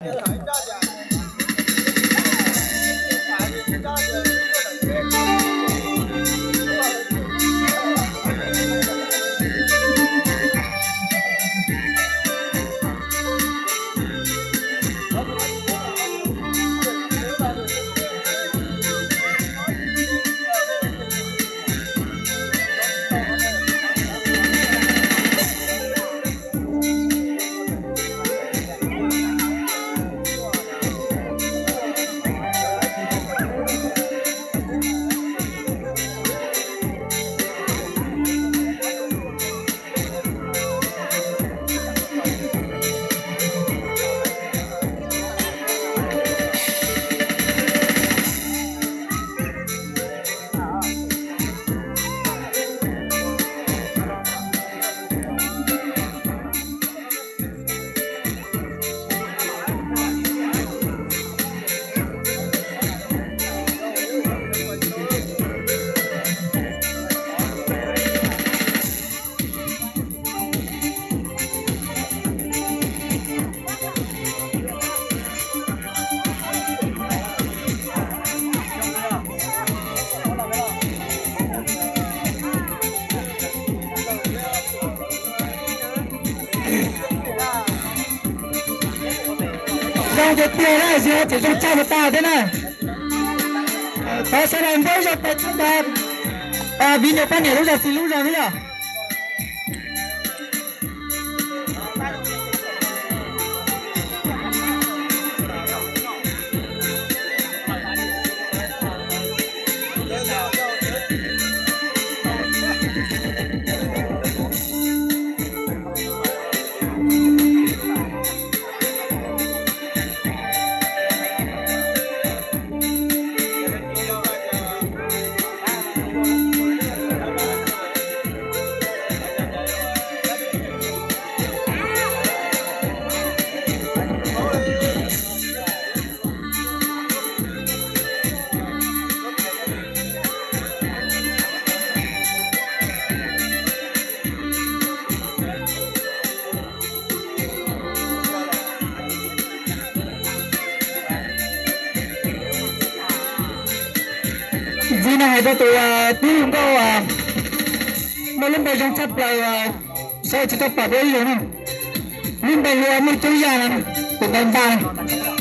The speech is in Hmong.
Zoo tiag tiag na, tsis tseem zoo tshaj tag thiab na. Thov sawv daws npaj zog pes tsawg ntawd, viv ncaus poj niam lub zos xis lub zog xwb yog. Ntxiv no hais rau tus tub hluas nkauj muaj lub npe zoo tshaj plaws, sawv tsis tau pom dua ib zaug no. Lub npe hu ua Muaj Coob Yaj no, tus ntawd npaj no.